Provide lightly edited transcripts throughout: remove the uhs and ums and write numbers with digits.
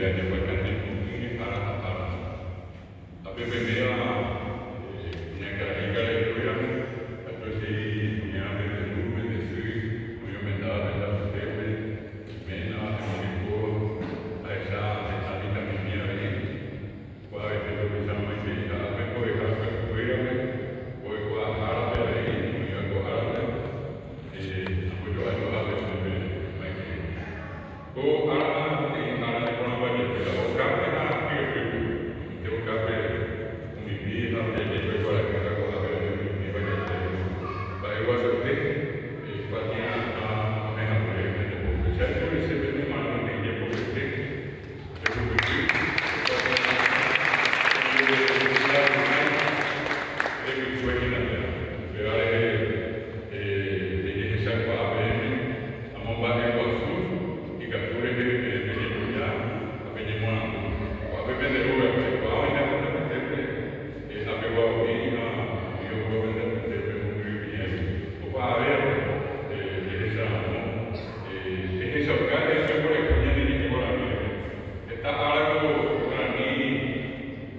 ajapoka ñemotĩre ára ha ára. Ha pe peméva kuñakarai karaikuéra katuetei kuña pende ru, pende sy, oĩ omendáva pende apytépe, iménava, hembireko, ahecha heta mitãmimi avei. Kuavetépe upéicharõmaitei ha ápe mbo'eha kuérape, mbo'ekuaahárape avei oĩva ko árape, ambojo'ajo'a peẽme maitei. Ko ára peteĩ ára neporãmba jepe la okápe ha hyepýpe. Oĩnte okápe omimbi ha ojajaikue kuarahy ha ko'ápe avei omimbi vajaite. Mba'eguasuete kuatia'atã osẽ haguére pende pópe. Che aipurese pene g̃uarã peteĩ jepopete pehupyty kuatia'atã ojehecharamóicha hembiapokue hína péva. Upéva rehe pejehechakuaa peẽme. Amomba'eguasu ikatu rehe peẽ peñemboja ha peñemoarandu. Ko'ápe pende rógape, aikuaa oĩha pende apytépe apegua'o'i ha oĩ oúva pende apytépe mombyrymi ári. Opavavévape jehecharamo ehechauka rehe pe mborayhu ñane ñe'ẽ guarani rehe. Heta ára ko guarani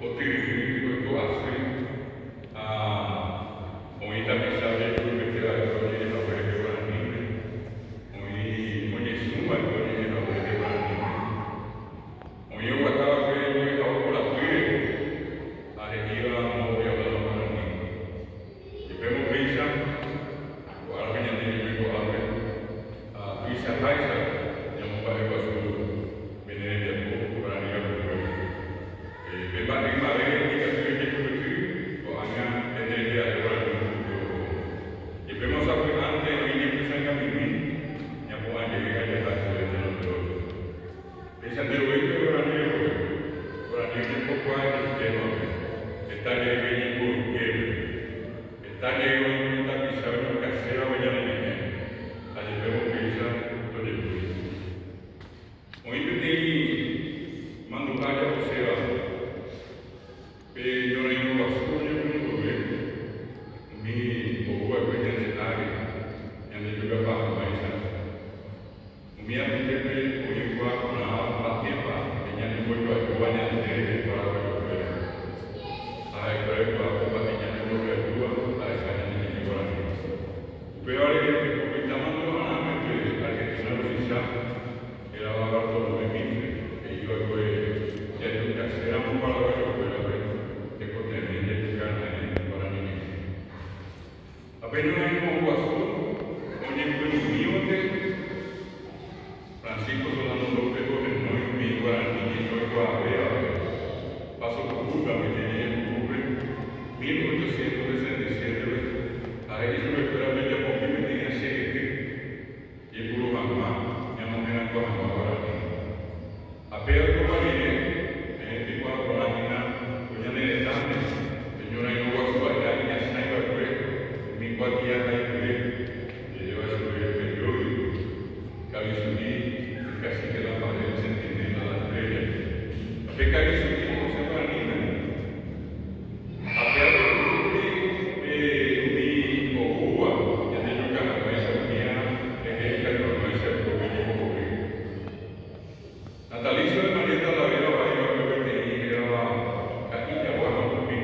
otyryry oiko asy ha Oĩ tapicha ojejurupete va'ekue oñe'ẽ hague rehe guaraníme, oĩ oñesũ va'ekue oñe'ẽ hague rehe guaraníme, oĩ oguata va'ekue mbo'ehao korapýre ha he'íva no voy a hablar más guaraní. Jepémo péicha, ko árape ñande ñaime ko'ápe ha tuichaháicha ñamomba'eguasu pene rembiapo guarani rapykuépe. Pe mba'e ymave ikatu ojehupyty ko'ág̃a pende rehe guarani ohupyty ohóvo. Jepémo sapy'ánte oĩ ñepysãngamimi, ñapu'ã jey ha jaha chéve tenonde gotyo. Péicha nde voi pe guarani rekove, guarani ojepokuaa ijykévape, heta jeyve ñemboyképe. Heta jey oĩ umi tapicha oñokasévape ñane ñe'ẽ, ha jepémo péicha tojepoi. Oĩ peteĩ mandu'a japoséva pe ñorairõ guasu oñepyrũ mboyve umi ou va'ekue ñande ári ñande jukapa hag̃uáicha. Umi apytépe oĩkuaa porãva mba'épa pe ñanembojoajúva ñande rehe paraguayokuéra. Ha ha'ekuéra oikuaa pe mba'e ñanembojoajúva ha'eha ñane ñe'ẽ guarani. Upévare opyta mandu'arãme pe Argentina ruvicha hérava Bartolomé Mitre he'i va'ekue jajukaséramo paraguayokuérape tekotevẽ jajuka raẽ guarani ñe'ẽ. Ha pe ñorairõ guasu oñepyrũmívante Francisco Solano López ohenói umi guarani ñe'ẽ oikuaavévape Paso Pukúpe ag̃uite ñe'ẽ pukúpe 1867-pe ha he'i chupekuéra pejapomi peteĩ achegety jepuru hag̃ua ñamoherakuã hag̃ua guarani. Ha péva oikopa rire, peẽ peikuaa porã hína ko ñane retãme pe ñorairõ guasu aja iñasãi va'ekue umi kuatia haipyre jeréva chupe periódico, Kavisu'i, El Cacique Lambaré, El Centinela, La Estrella. Ha pe Kavisu'i osẽ guaraníme. Ha péva ojepurúkuri pe umi oúva ñandejuka hag̃uáicha umía rehe ikatu hag̃uáicha oikove ñembohory. Natalicio de María Talavera ohaiva'ekue peteĩ hérava Ka'i Jagua ha Mbopi.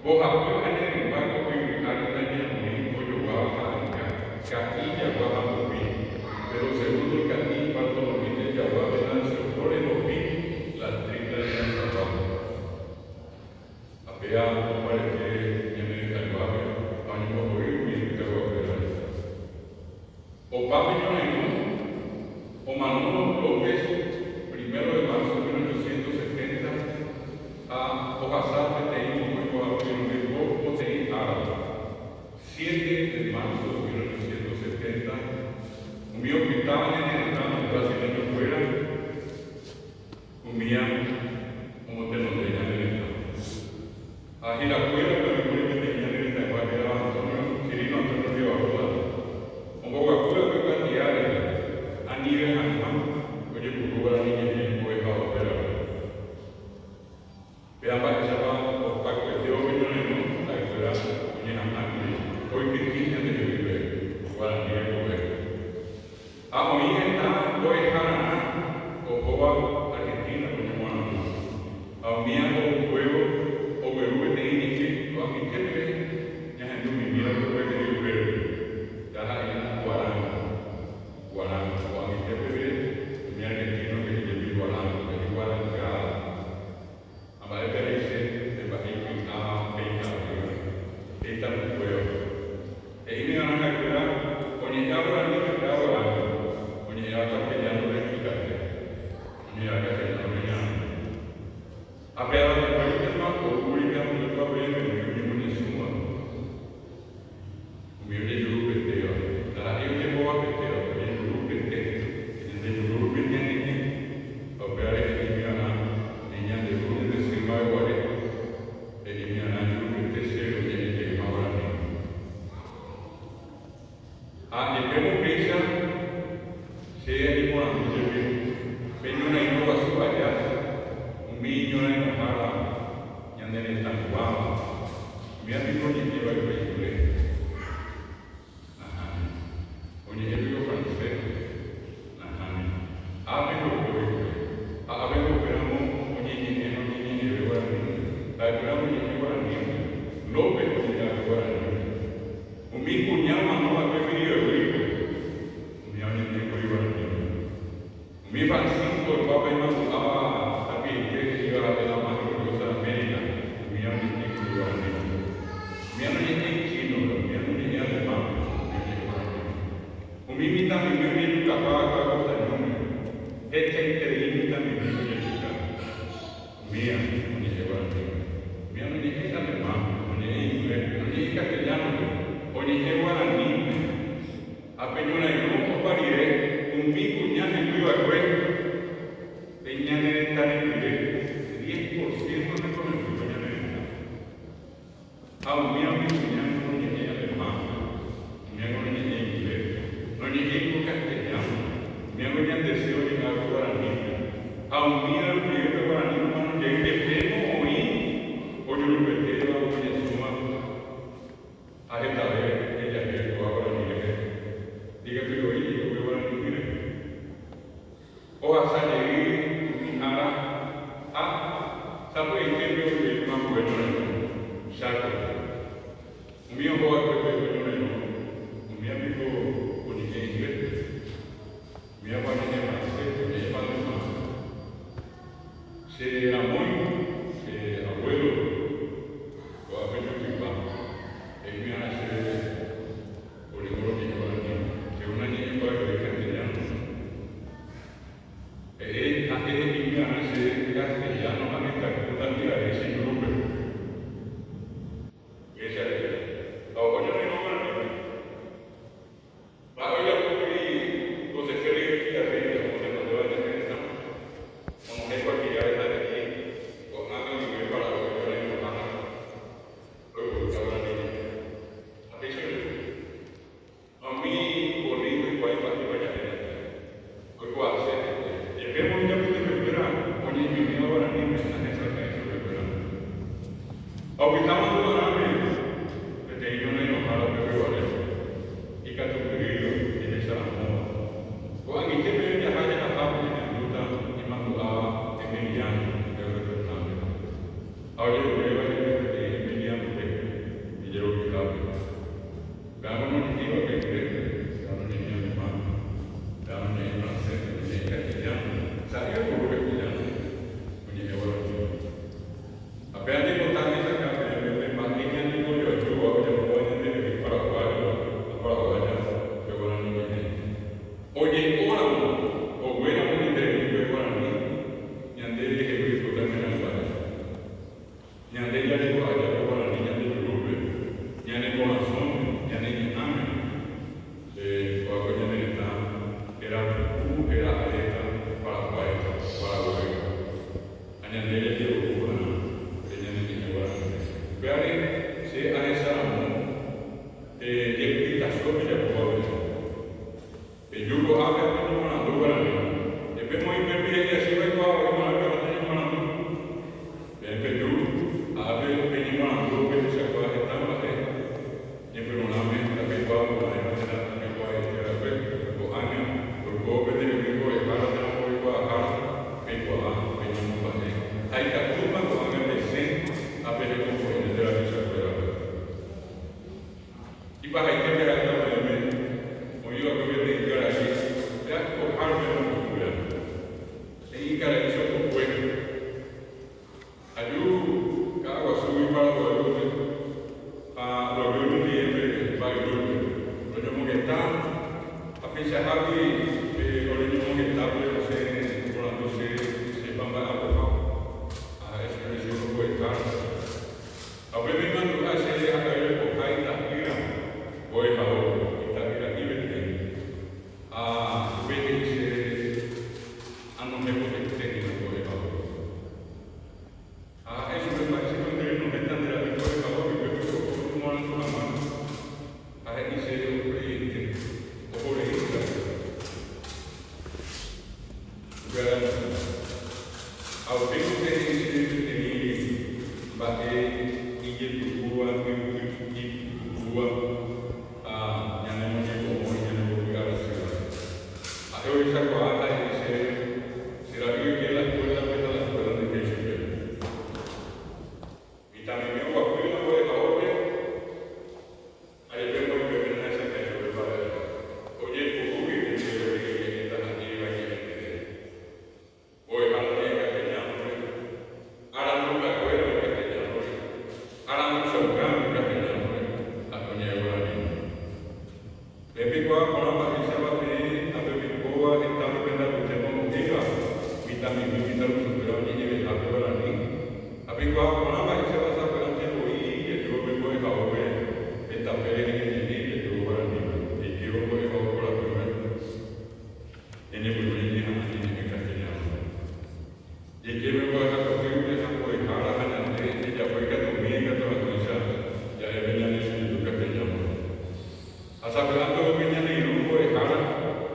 Mbohapy añeregua ko yvy ári ndaje oĩ ojoguáva ha'anga, Ka'i Jagua ha Mbopi, pero segundo el Ka'i Bartolomé del Jagua Venancio Flores Mbopi, la tripla de Ñanzapá. Ha péa omombarete ñane retãyguápe ha oñembohory umi pytaguakuérare. Opa pe ñorairõ, omano López primero de marzo 1870 ha ohasa peteĩ mokõi mbohapy irundy po poteĩ árape, siete de marzo de 1870, umi opytáva ñane retãme brasileño-kuéra, Umía omotenonde ñane retã. Ha herakuérape oĩkuri peteĩ ñane retãygua hérava Antonio Cirino Antonio Rivarola, omboguapýva'ekue kuatia rehe anive hag̃ua ojepuru guarani ñe'ẽ mbo'ehaokuérape. Péva mba'éichapa opakuetévo pe ñorairõ ha'ekuéra oñeha'ãkuri oikytĩ ñandehegui pe guarani rekove. Ha oĩ heta mbo'ehararã ohóva. umía oukuévo ogueru peteĩ ñe'ẽ ko'ag̃aite peve ñahendu mimíva gueteri upérupi, ndaha'éi guarángo. Guarángo. Ko'ag̃aite peve umi argentino he'i jepi guarángo, he'i guarangáda. Ha mba'épa he'ise pe mba'e iky'áva pe itavyva, pe itapykuéva. He'ími va'erã ha'ekuéra oñe'ẽva guaraníme péva guarángo, oñe'ẽva castellano-pe ikate, oñe'ẽva castellano-pe iñarandu. Ha pe avatekuérintema oúkuri pe ambuépa peẽme umi oñemoñesũva, umi ojejurupetéva, ndaha'éi ojembovapetéva, ojejurupete, ñande juru rupi ñañe'ẽ, ha upévare he'ími va'erã umi ñande ru ñande sy ymaveguare, he'ími va'erã jurupete chéve oñe'ẽ jeýma guaraníme. Ha jepémo péicha che añeporandu jepi pe ñorairõ guasu aja umi ñorairõhára ñane retãyguáva, umíva piko oñe'ẽ va'ekue inglés? Nahániri. Oñe'ẽ piko francés? Nahániri. Ápe oiko hikuái. Ha ápe upéramo oñeñe'ẽ ha oñeñe'ẽve guaraníme. Ha'ekuéra oñe'ẽ guaraníme. López oñe'ẽ va'ekue guaraníme. Umi kuña omano va'ekue Piribebuy-pe, umíva oñe'ẽ kuri guaraníme. Umi Francisco oikuaápa imandu'áva tapiaite he'íva ha'e la más gloriosa de América, umíva oñe'ẽ kuri guaraníme. Umíva noñe'ẽi chínope, umíva noñe'ẽi alemánpe, umíva oñe'ẽ guaraníme. Umi mitãmimi ojejukapa va'ekue Acosta ñúme, hetaiterei mitãmimi ojejuka. Umía oñe'ẽ guaraníme. Umía noñe'ẽi alemánpe, noñe'ẽi ingléspe, noñe'ẽi castellánope, oñe'ẽ guaraníme. Ha pe ñorairõ opa rire umi kuña hemby va'ekue pe ñane retã rembyre, diez por ciento niko hemby ko ñane retã. Ha umíva umi kuña noñe'ẽi alemánpe, umíva noñe'ẽi ingléspe, noñe'ẽi ko castellánope, umíva ñande sy oñe'ẽ va'ekue guaranípe. Ha umíva rupive pe guarani omano jey jepémo oĩ ojurupetéva oñesũva ha hetave ejahéi oikóva guarani rehe, ndikatúi voi jaiko pe guarani'ỹre. Ohasa jey umi ára ha sapy'aitépe ojeýma ambue ñorairõ, Chákope. Umi oho va'ekue pe ñorairõ, umíva piko oñe'ẽ ingléspe? Umívapa oñe'ẽ francéspe, oñe'ẽpa alemánpe? Che ramói, che abuelo, ko'ápe jukypa, he'ími arã chéve Oréngo roñe'ẽ guaraníme. Che una ñe'ẽ mba'eve castellano. He'e ha'e he'ími arã chéve castellano ha mitaku ndapi'are che jurúpe. Péicha he'i. Ha oho ñorairõ guaraníme. Mba'e ojapo kuri José Félix Estigarribia omotenondéva ñane retã? Onohẽ kuatiáre ha he'i ko'ág̃a guive Paraguái ñorairõhára oiporuka guarani ñe'ẽ. Ha péicha ojapo. Ha umi poli ndoikuaái mba'épa ja'e ñande. Oikuaase hikuái. Jepémo ijapytepekuéra oñeñohẽva guaraníme nahesakãi chupekuéra. Ha opyta mandu'arãme peteĩ ñorairõhára upépe guare, ikatupyrýva, jehecharamóva. Ko'ag̃aite peve jaha jahahápe ñahendúta imandu'áva Emiliano Euro Fernández. Ha ojeruréva jepe peteĩ Emiliano-pe ijeroviahápe. Péva noñe'ẽiva pe ingléspe, péva noñe'ẽi alemánpe, péva noñe'ẽi francéspe, noñe'ẽi castellánope, sa'i oiporu castellánope, oñe'ẽ guaraníme. Ha péva jaipota hesakã peẽme pe mba'e. Ipahaitépe ha'éta peẽme oĩ va'ekue peteĩ karai pe akohárpe ombokuéra. He'i karai chokokue. Aju Ka'aguasúgui Paraguay gotyo ha roju rundie pe mba'yrúpe. Roñomongeta ha peichahágui pe ore ñomongetápe osẽ oporandu che chépa mba'apoha ha ha'e chupe che mbo'ehára. Ha upépe imandu'a che ha'e orekoha ita'ýra mbo'ehaópe, ita'yra'i peteĩ. Ha upéi he'i che anohẽpotaite hína mbo'ehaópe. Ha ha'e chupe mba'éichapa nde renohẽta nde ra'y mbo'ehaópe upépe oho omoarandu hag̃ua. Ha he'i chéve ohoreiete, ohorei che ra'y. Upéva añoite. Ha upéi osẽ he'i chéve peteĩ mba'e ijetu'úva, ipytu'úva ha ñanemoñeko'õi ñanembopy'arasýva. Ha'e ohechakuaa ha he'i chéve, Che ra'y oike la escuela-pe ha la escuela ndoikéi chupe. Mitãmimi oguapy la mbo'ehaópe. Ha jepe omoĩve nahesakãi chupe mba'eve. Ojepohúgui entéro he'i ñe'ẽ ndaha'éiva ñe'ẽ tee. Mbo'ehára oñe'ẽ castellano-pe, arandukakuéra oĩ castellano-pe, aranduchauka oĩ castellano-pe, ha'e oñe'ẽ guaraníme. Peẽ peikuaa porã mba'éichapa peẽ ha pepeikóva heta oĩ pende apytépe ombo'éva mitãmimi mitãrusukuéra oñe'ẽvehápe guarani. Ha peikuaa porã mba'éichapa sapy'ánte voi jajúvo pe mbo'ehaópe pe tape rehe ñañe'ẽ jajúvo guaraníme, jaikévo mbo'ehao korapýpe ñañepyrũ ñañeha'ã ñañe'ẽ castellano-pe. Jaike pe mbo'ehakotýpe ha mbo'ehára ha ñande jajapo ikatumi ikatu hag̃uáicha ja'e pe ñane rembiapo castellano-pe. Ha sapy'ánte oke ñane irũ mbo'ehára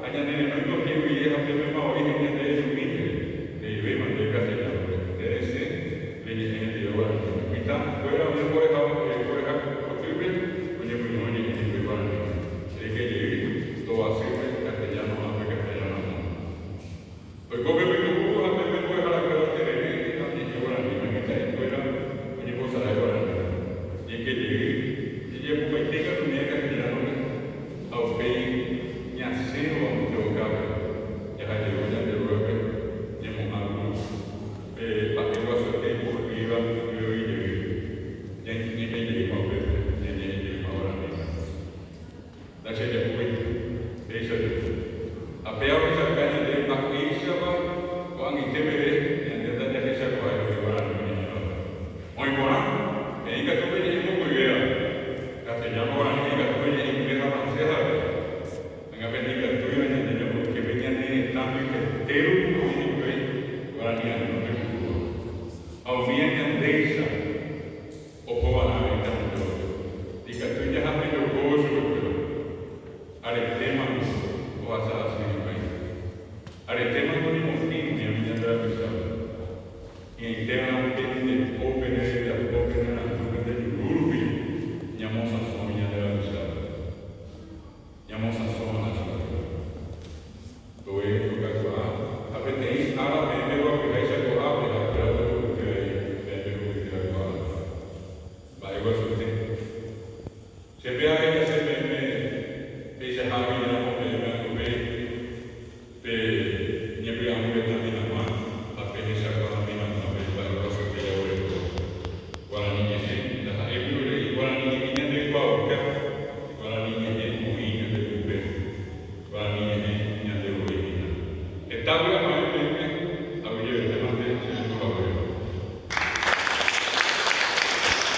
ha ñane renói koke guie ha upépema voi he'i ñande ejumípe, Reivéma nde castellano-pe, nde resẽ reñe'ẽ hendive guaraníme. Mitã kuéra oĩ mbo'ehakotýpe oñepyrũ oñe'ẽ hikuái guaraníme. Reike jey tovasýpe castellano ápe castellano amóme. Oiko pe pytu'u ha pe mbo'eharakuéra oterere ha oñe'ẽ guaraníme, mitã'ikuéra oñembosarái guaraníme. Jeike jey, jejepopaite katu ñe'ẽ castellano-pe ha upéi ñasẽvo amonte okápe, jaha jey ñande rógape ñemo'ã kuru. Pe mba'e guasuete ipohýiva ivevýi jey, ñaime jeýma upépe, ñañe'ẽ jeýma guaraníme. Ndachejapói, péicha ojehu. Ha péva ohechauka ñande mba'éichapa ko'ag̃aite peve ñande ndajahechakuaái umi guarani oñe'ẽvape. Oĩ porã, peẽ ikatu peñe'ẽ mokõivéva, castellano guarani ikatu peñe'ẽ inglés ha francés avei. Ág̃a pe ndikatúiva ñande ñamboyke pe ñane retã mbytete rupi oĩ hikuái guarani añónte oipurúva. Ha umíva ñandéicha. Ohova'erã avei tapichópe. Ikatu jahapejokóvo chupekuéra. Aretéma ohasa asy hikuái. Aretéma noñemotĩ umi umi ñande rapichápe. Hi'ãitéva'erã pende po, pene rembiapo, pene arandu, pende juru rupi ñamosãso umi ñande rapichápe.